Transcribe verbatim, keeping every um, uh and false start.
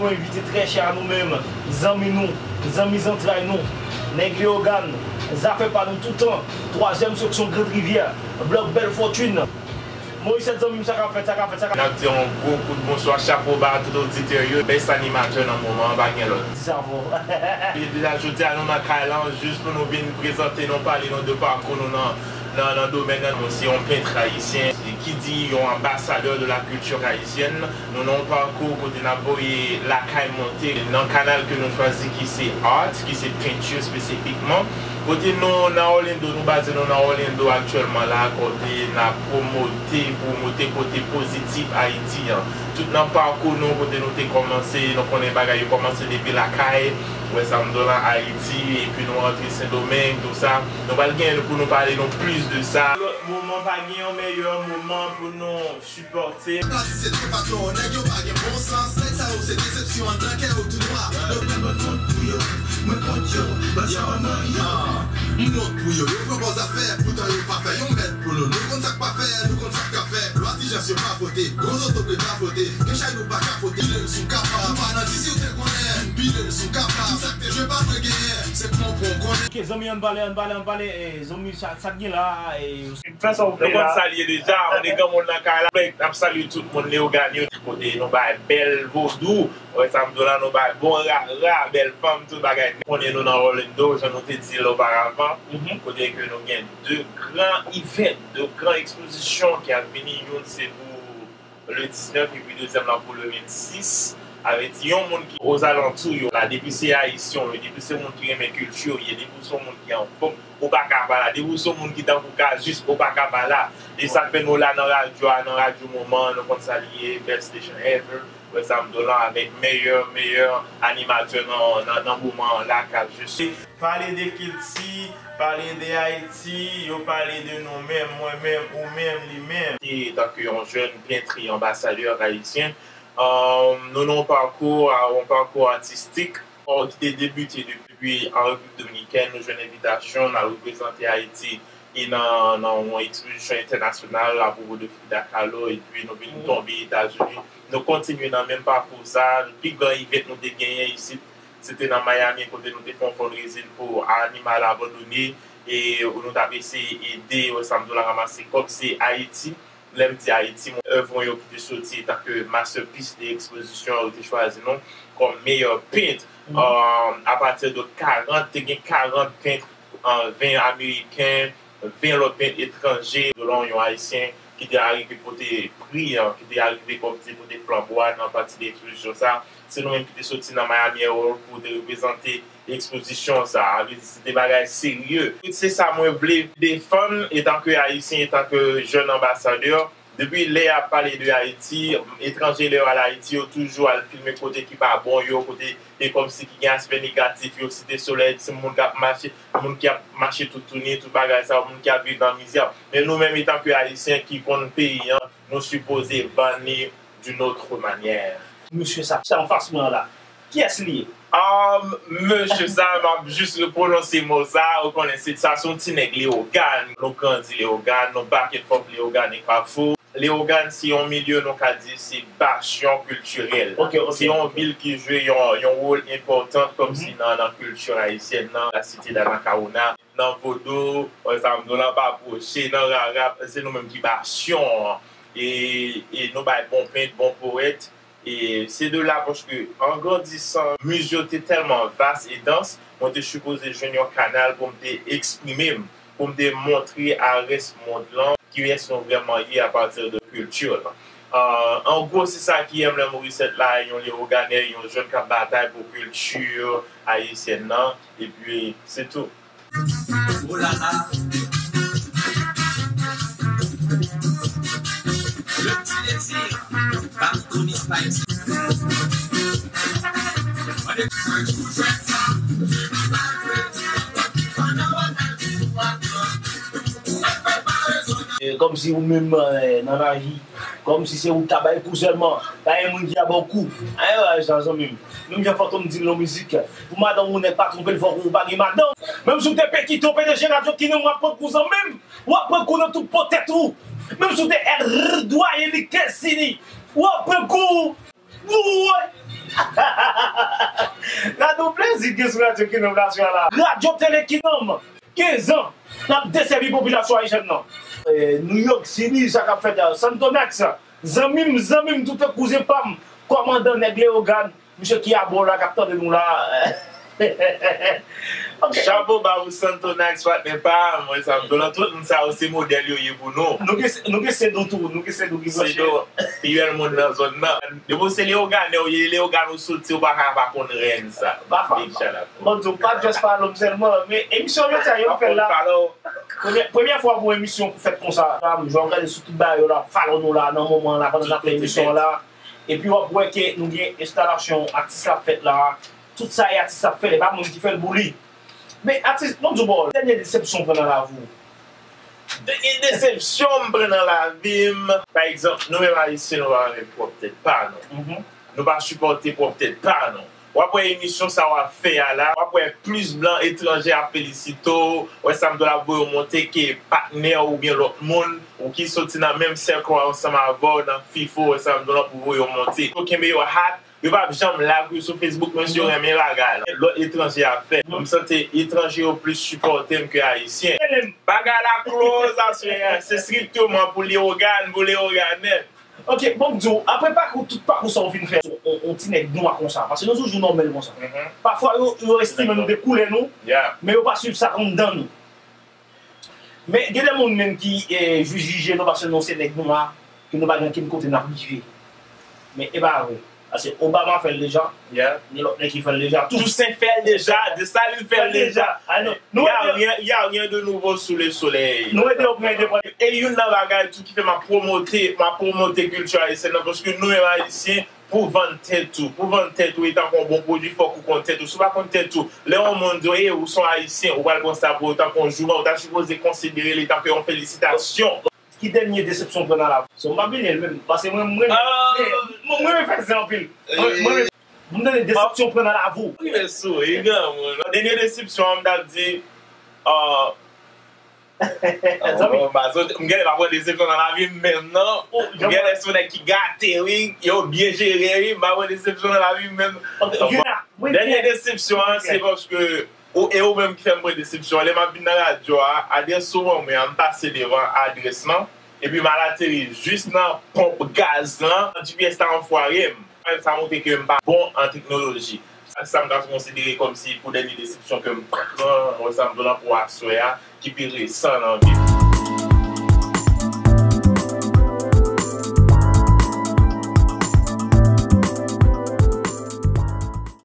Nou envite trè chè a nou menm, zanmi nou, zanmi zantray nou, nèg Leyogàn, zafè pa nou toutan, twazyèm seksyon Grande Rivière, blòk Bèl Fòtin. Morisèt zanmi m, sa k ap fèt, sa k ap fèt, sa k ap... N ap di yon gwo kout bonswa, chapo ba tout oditè yo, bèst animatè nan moman an, pa gen lòt. Di sa fò. E deja jodi a nou nan kay lan, jis pou nou vin prezante nou, pale nou de pakou nou nan, nan, nan domèn nan. Nou se yon pent ayisyen, ki di yon ambassadeur de la culture haïtienne. Nou nan yon pakou kote n ap voye lakay monte nan kanal ke nou chwazi ki se art, ki se penti espesifikman. Kote nou nan Orlando, nou baze nou nan Orlando aktyèlman la, kote n ap pwomote, pwomote kote pozitif Ayiti an. Tout nan pakou nou, kote nou te kòmanse, nou konnen bagay yo kòmanse depi lakay, wè sa m di w la, Ayiti, epi nou rantre Sendomeng, tou sa. Nou pral gen pou nou pale nou plis de sa. Lòt moman, pa gen yon meyè moman pou nou sipòte. Pati se de patwon, nèg yo pa gen bon sans. Nèg sa yo se desepsyon anndan kè yo tou nwa. Yo mwen kont pou yo, mwen kont yo, baz yo mwen yo. M wont pou yo, yo pran bò zafè, poutan yo pa fè yon mèt pou nou. Nou konn sa k pa fè, nou konn sa k ka fè. Lwa dijans yo pa vote, gwo zotobre pa vote. Gen chay nou pa kapote, pile l sou kapa. Nou pa nan di si w te konnen, pile l sou kapa. Tout sa k te jwe pa vre genyen, se konprann konnen. Ok, zanmi, ann pale, ann pale, ann pale, eh, zanmi, sa, sa k gen la, eh, Fè sa w vle la. Nou konn salye deja, on est granmoun nan kay la. N ap salye tout moun Leyogàn yo. Kote nou bay bèl vodou, wè sa m di w la, nou bay bon rara, bèl fanm, tout bagay. Konnen nou nan Orlando, jan nou te di l oparavan, kote ke nou gen de gran event, de gran ekspozisyon ki ap vini, youn se pou le diznèf, epi dezyèm lan pou le vennsis. Sa vle di yon moun ki ozalantou yo la, depi se ayisyen w ye, depi se moun ki renmen kilti w ye, depi w se yon moun ki anfòm, ou pa ka pa la. Depi w se yon moun ki tankou Cassius, ou pa ka pa la. E sa k fè nou la nan radyo a, nan Radyo Moman, nou konn sa li ye, best station ever. Wè sa m di w lan, avèk meyè, meyè animatè nan, nan, nan moman an la, Cassius. Pale de kilti, pale de Ayiti, yo pale de nou menm, mwen menm, ou menm, li menm. E tankou yon jèn pent e anbasadè ayisyen, euh, nou nan yon pakou, yon pakou atistik, ki te debite depi an Repiblik Dominikèn. Nou jwenn envitasyon, n al reprezante Ayiti e nan, nan yon ekspozisyon entènasyonal apwopo de Frida Kahlo, epi nou vin tonbe Etazini. Nou kontinye nan menm pakou sa, pi gran event nou te genyen isit, se te nan Miami, kote nou te fè yon fundraising pou animal abandone, e nou t ap eseye ede, wè sa m di w la, ranmase kòb. Se Ayiti, lè m di Ayiti, mwen, èv mwen yo ki te soti etanke masterpiece de ekspozisyon an, yo te chwazi nou kòm meyè pent. Euh, apati de karant, te gen karant pent, euh, ven ameriken, ven lòt pent etranje, selon yon ayisyen ki te arive pote pri an, ki te arive kòmsi pote flanbo a nan pati de ekspozisyon sa. Se nou menm ki te soti nan Miami Herald pou te reprezante ekspozisyon sa. Sa vle di se te bagay serye. Se sa mwen vle defann etanke ayisyen, etanke jèn anbasadè. Depi lè y ap pale de Ayiti, etranje lè yo al Ayiti, yo toujou al filme kote ki pa bon yo, kote e kòmsi ki gen aspè negatif yo, Site Solèy, se moun k ap mache, moun ki ap mache toutouni, tout bagay sa yo, moun ki ap viv nan mizè. Men nou menm, etanke ayisyen ki konn peyi an, nou sipoze ban li d'une autre manière. Mesye sa, sa anfas mwen an la, kiyès li ye? Ah, mesye sa, m ap jis pwononse mo sa, ou konnen se, sa se yon ti nèg Leyogàn. Nou grandi Leyogàn, nou back and forth Leyogàn e Kafou. Leyogàn se yon milye nou ka di se basyon kiltirèl. Ok, ok, se yon vil ki jwe yon, yon wòl enpòtan kòmsi nan, nan kilti ayisyèn nan, la cité d'Anacaona, nan vodou, sa m di w lan pa pwoche, nan rara, se nou menm ki basyon an. E, e nou bay bon pent, bon powèt. E se de la paske an grandisan, miz yo te tèlman vas e dans, mwen te sipoze jwenn yon kanal pou m te eksprime m, pou m te montre a rès mond lan kiyès nou vrèman ye apati de kilti lan. Euh, an gwo, se sa ki M lè Morisèt la, yon Leyoganè, yon jèn k ap batay pou kilti ayisyèn nan, epi se tou. Oh là là. Le petit désir, Bab Tony Spice. E, kòmsi ou menm, eh, nan lavi, kòmsi se ou k ta bay kou sèlman, pa gen moun ki ta ba w kou. Anyen bagay sa, zanmi m. Menm jan Fantom di l nan mizik, pou madanm ou nèg pa twonpe l, fòk ou pa gen madanm. Menm si w te Pekito, P D G Radyo Kino, w ap pran kou, zanmi m. W ap pran kou nan tout po tèt ou. Menm si w te El Rey, Doyen, Likèzini, w ap pran kou. Woy! Gade yon plezi gen sou radyo Kinòm la swa la. Radyo Tele Kinòm, kenz an, n ap desèvi popilasyon ayisyèn nan. Eh, New York City, sa k ap fèt la, Santonax, zanmi m, zanmi m, tout kouzen pa m, kòmandan nèg Leyogàn, misye ki abò la, k ap tande nou la. Ok. Chapo ba pou Santonax, patnè pa m, wè sa m di w la, tout moun sa yo se modèl yo ye pou nou. Nou gen, nou gen Sedo tou, nou gen Sedo ki branche. Sedo, pi bèl moun nan zòn nan. Depi w se Leyogànè w ye, Leyogàn ou soti, ou pa ka pa konn rèn sa. Pa fa-, Big shout out. Bon, di w pa just follow m sèlman, men emisyon jodi a yo fè la. Premyè, premyè fwa pou emisyon fèt konsa. Jan w gade sou tout bagay yo la, follow nou la, nan moman la, pandan n ap fè emisyon la. Epi w ap wè ke nou gen enstalasyon atis la fèt la. Tout sa e atis la fè, e pa moun ki fè l pou li. Men atis, bon, di w bò, dènye desepsyon w pran nan lavi w? Dènye desepsyon m pran nan lavi m. Pa egzanp, nou menm Ayisyen, nou pa renmen pwòp tèt pa nou. Nou pa sipòte pwòp tèt pa nou. W ap wè emisyon sa w ap fè a la, w ap wè plis blan etranje ap felisite w, wè sa m di w la ap voye w monte ke patnè w oubyen lòt moun, ou ki soti nan menm sèk la ansanm avè w nan FIFO, wè sa m di w la pou voye w monte. Yo kenbe yo hot, yo p ap janm like ou sou Facebook, menm si yo renmen bagay la. Lòt etranje ap fè. M santi etranje yo plis sipòte m ke Ayisyen. Bagay la close aswè a, se strikteman pou Leyogàn, pou Leyogànè. Ok, bon, m di w, apre pakou, tout pakou sa w fin fè, on, on ti nèg nwa konsa, paske nou toujou nòmal konsa. Pafwa, yo, yo estime nou de koulè nou, men yo pa swiv sa anndan nou. Men gen de moun menm ki, eh, jije nou paske nou se nèg nwa, ke nou pa gen okenn kote n ap rive. Men e pa vre. Paske Obama fè l deja, gen lòt nèg ki fè l deja tou. Tousen fè l deja, Desalin fè l deja. Y a rien, y a rien de nouveau sous le soleil. Nou ede yo pou endepandans. E youn nan bagay tou ki fè m ap pwomote, m ap pwomote kilti ayisyèn nan, paske nou menm Ayisyen, pou vann tèt ou, pou vann tèt ou, e tankou yon bon pwodui, fòk ou konn tèt ou. Si w pa konn tèt ou, lè yon moun di w, "Ey, ou se yon Ayisyen," ou pral pran sa pou yo tankou yon jouman, ou ta sipoze konsidere li tankou yon felisitasyon. Ki dènye desepsyon w pran nan lavi w? So, m pa bliye l menm, paske mwen, mwen, mwen, mwen renmen fè zen anpil. Mwen, mwen, m tande desepsyon w pran nan lavi w. Rive sou, e granmoun. Dènye desepsyon an, m t ap di, ah, m genlè pa pran desepsyon nan lavi m menm, non. M genlè se yon nèg ki gate, wi. Yo byen jere, wi. M pa pran desepsyon nan lavi m menm. Dènye desepsyon an, se paske ou, e ou menm ki fè m pran desepsyon an. Lè m ap vin nan radyo a, adrès sou mwen, mwen, m pase devan adrès lan. Epi m al ateri jis nan ponp gaz lan. G P S la anfware m. Sa montre ke m pa bon an teknoloji. Sa, sa m ka konsidere kòmsi pou dènye desepsyon ke m pran, wè sa m di w lan pou aswè a, ki pi resan nan vi m.